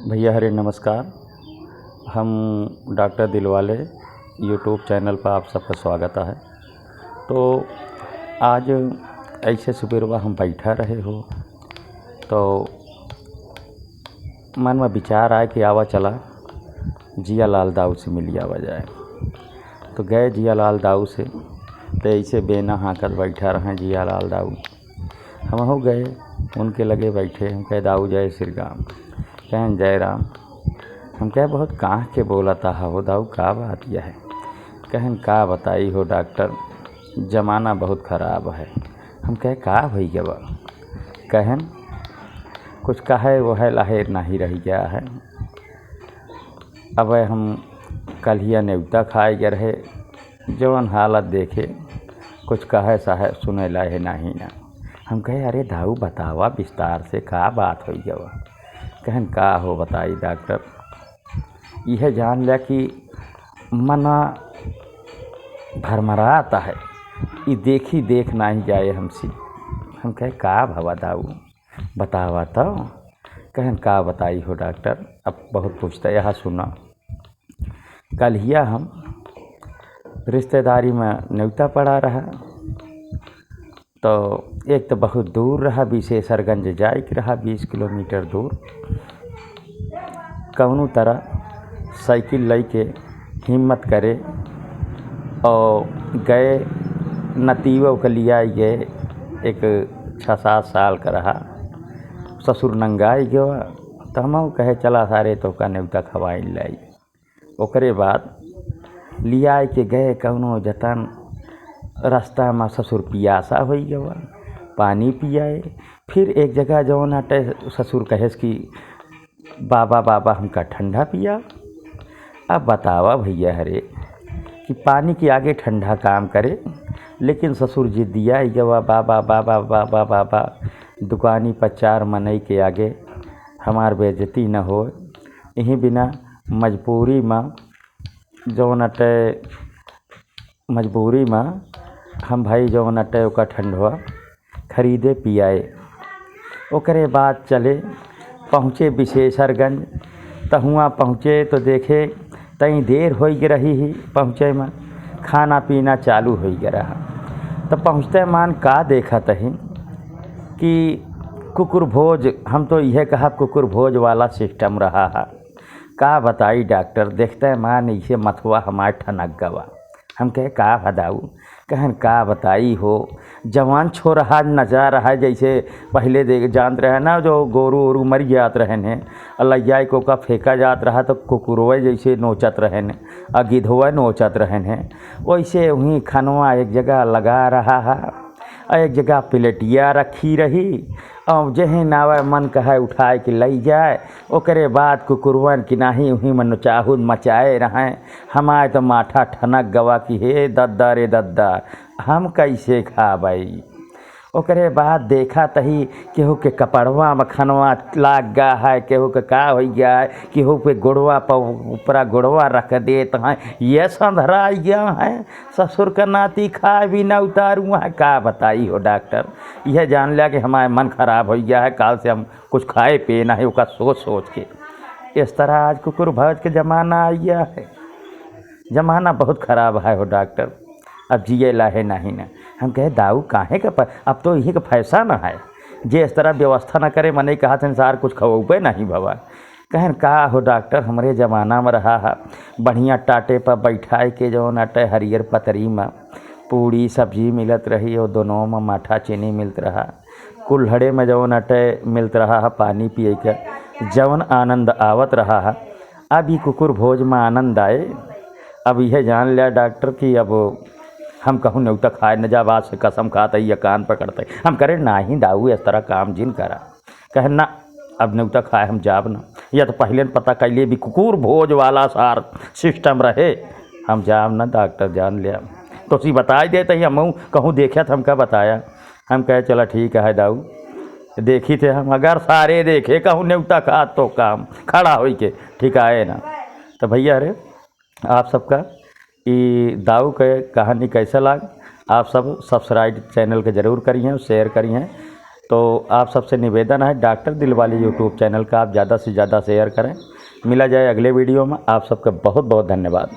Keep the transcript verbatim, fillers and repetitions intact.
भैया हरे नमस्कार, हम डॉक्टर दिलवाले YouTube चैनल पर आप सबका स्वागत है। तो आज ऐसे सुबेरवा हम बैठा रहे हो, तो मन में विचार आए कि आवा चला जियालाल दाऊ से मिल आवा जाए। तो गए जियालाल दाऊ से, तो ऐसे बेना हाँकत बैठा रहे जियालाल दाऊ। हमहू गए उनके लगे बैठे, हम कहे, "दाऊ जय श्री राम।" कहन, "जय राम।" हम कहे, "बहुत काँह के बोलत आहा हो दाऊ, का बात यह है?" कहन, "का बताई हो डॉक्टर, जमाना बहुत खराब है।" हम कहे, "का भई गवा?" कहन, "कुछ कहे वह लाहे नहीं रह गया है। अब हम कल्हिया नेवता खाए के रहे, जवन हालत देखे, कुछ कहे सहे सुने लाहे नाही ना।" हम कहे, "अरे दाऊ, बतावा विस्तार से, का बात होई गवा?" कहन, "का हो बताई डॉक्टर, यह जान लिया कि मना भरमरात है, ई देखी देख नाही जाए हमसे।" हम कहे, "का भवा दाऊ, बतावा तो।" कहन, "का बताई हो डॉक्टर, अब बहुत पूछता, यहाँ सुना।" कल्हिया हम रिश्तेदारी में नेवता पड़ा रहा, तो एक तो बहुत दूर रहा, विशेषरगंज जाए के रहा, बीस किलोमीटर दूर। कौनो तरह साइकिल लेके हिम्मत करे और गए, नतीवो के लिया गए, एक छः सात साल का रहा, ससुर नंगाई गयो, तो हम कहे, "चला सारे, तो का नेवता खवाई लाई।" ओकरे बाद लियाए के गए कौनो जतन, रास्ता में ससुर पियासा होई गवा, पानी पियाए। फिर एक जगह जौन हटे ससुर कहेस कि, "बाबा, बाबा, हमका ठंडा पिया।" अब बतावा भैया हरे कि पानी के आगे ठंडा काम करे, लेकिन ससुर जिद्दिया आई गवा, "बाबा, बाबा, बाबा, बाबा, दुकानी पर चार मनई के आगे हमार बेइज्जती न हो।" यही बिना मजबूरी में जौन अटे, मजबूरी में हम भाई जौन अटे ओका ठंडवा खरीदे पियाए। ओकरे बाद चले पहुँचे विशेषरगंज। त हुआँ पहुँचे तो देखे तई देर होई के रही ही पहुँचे में, खाना पीना चालू होई के रहा। तो पहुँचते मान का देखत ही कि कुकुर भोज, हम तो यह कहब कुकुर भोज वाला सिस्टम रहा है। का बताई डॉक्टर, देखते मान इसे मथवा हमार ठनक गवा। हम कहे, "का भदाऊ?" कहन, "का बताई हो, जवान छोरहा नचा रहा है, जैसे पहले देख जानत रहे ना, जो गोरू ओरू मर जात रहन हैं, और लैया को का फेंका जात रहा तो कुकुरवे जैसे नोचत रहन, आ गिधवे नोचत रहन हैं, वैसे वहीं खनवा एक जगह लगा रहा है, और एक जगह प्लेटिया रखी रही, और जहीं नावे मन कहे उठाए के लई जाए।" ओकरे बाद कुकुरवन की नाही वहीं मन चाहुद मचाए रहें। हमारे तो माथा ठनक गवा कि हे दद्दा रे दद्दा, हम कैसे खाबई? ओकरे बाद देखा तही केहू के कपड़वा में खनवा लाग गा है, केहू के का होई गया है, केहू पे गोड़वा पर ऊपरा गोड़वा रख देत हैं, ये संधराई गया है। ससुर का नाती खाए भी ना उतारू है, का बताई हो डॉक्टर। यह जान लिया कि हमारे मन खराब होई गया है, काल से हम कुछ खाए पिए नाही, ओका सोच सोच के। इस तरह आज कुकुर भोज के जमाना आ गया है। जमाना बहुत खराब है हो डॉक्टर, अब जिए लाहे नाही ना। हम कहे, "दाऊ, काहे का प-, अब तो यही का फैशन है, जे इस तरह व्यवस्था न करे, मने कहा संसार कुछ खवौबे नाही भवा।" कहन, "का हो डॉक्टर, हमरे जमाना में रहा है, बढ़िया टाटे पर बैठाए के जौन अटे हरियर पतरी में पूड़ी सब्जी मिलत रही और दोनों में माठा चीनी मिलत रहा, कुल्हड़े में जौन अटे मिलत रहा है पानी पिए के, जौन आनंद आवत रहा है, अब ई कुकुर भोज में आनंद आए।" अब यह जान लिया डॉक्टर कि अब हम कहूँ नेवता खाए न जाब, आज से कसम खात है, ये कान पकड़ते। हम करे, "नाही दाऊ, इस तरह काम जिन करा।" कहन, "ना, अब नेवता खाए हम जाब ना।" या तो पहले न पता कैले भी कुकुर भोज वाला सार सिस्टम रहे, हम जाब ना डॉक्टर, जान लिया। तो सी बताई देते ही हम कहूँ देखे तो हमका बताया। हम कहे, "चला ठीक है दाऊ, देखी थे हम, अगर सारे देखे कहूँ नेवता खात तो काम खड़ा होई के ठीक आए ना।" तो भैया रे, आप सबका ई दाऊ के कहानी कैसा लाग, आप सब सब्सक्राइब चैनल के जरूर करिहें, शेयर करिहें। तो आप सबसे निवेदन है, डॉक्टर दिलवाले YouTube चैनल का आप ज़्यादा से ज़्यादा शेयर करें। मिला जाए अगले वीडियो में। आप सबका बहुत बहुत धन्यवाद।